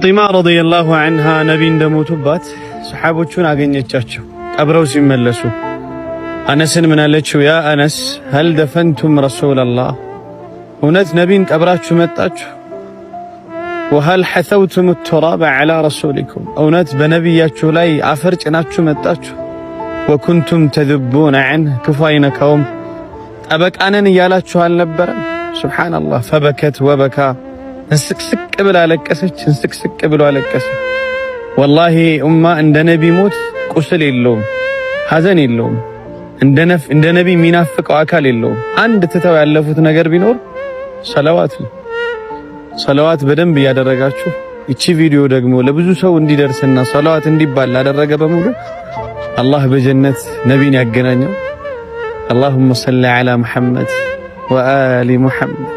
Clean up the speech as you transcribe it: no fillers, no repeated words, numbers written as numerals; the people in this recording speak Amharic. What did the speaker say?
ፋጢማ رضي الله عنها ነቢ እንደሞቱባት ሰሓቦቹን አገኘቻቸው ቀብረው ሲመለሱ። አነስን ምን አለችው? يا أنس هل دفنتم رسول الله፣ እውነት ነቢን ቀብራችሁ መጣችሁ? وهل حثوتم التراب على رسولكم፣ እውነት በነቢያችሁ ላይ አፈር ጭናችሁ መጣችሁ? وكنتم تذبون عنه፣ ክፉ አይነካውም ጠበቃነን እያላችሁ አልነበረም? سبحان الله። فبكت وبكى፣ እንስቅስቅ ብላ አለቀሰች፣ እንስቅስቅ ብሎ አለቀሰ። والله ኡማ እንደ ነቢ ሞት ቁስል የለውም፣ ሐዘን የለውም፣ እንደ ነቢ የሚናፍቀው አካል የለውም። አንድ ትተው ያለፉት ነገር ቢኖር ሰለዋት ነው። ሰለዋት በደንብ እያደረጋችሁ ይቺ ቪዲዮ ደግሞ ለብዙ ሰው እንዲደርስና ሰለዋት እንዲባል ላደረገ በሙሉ አላህ በጀነት ነቢን ያገናኘው። اللهم صل على محمد وآل محمد።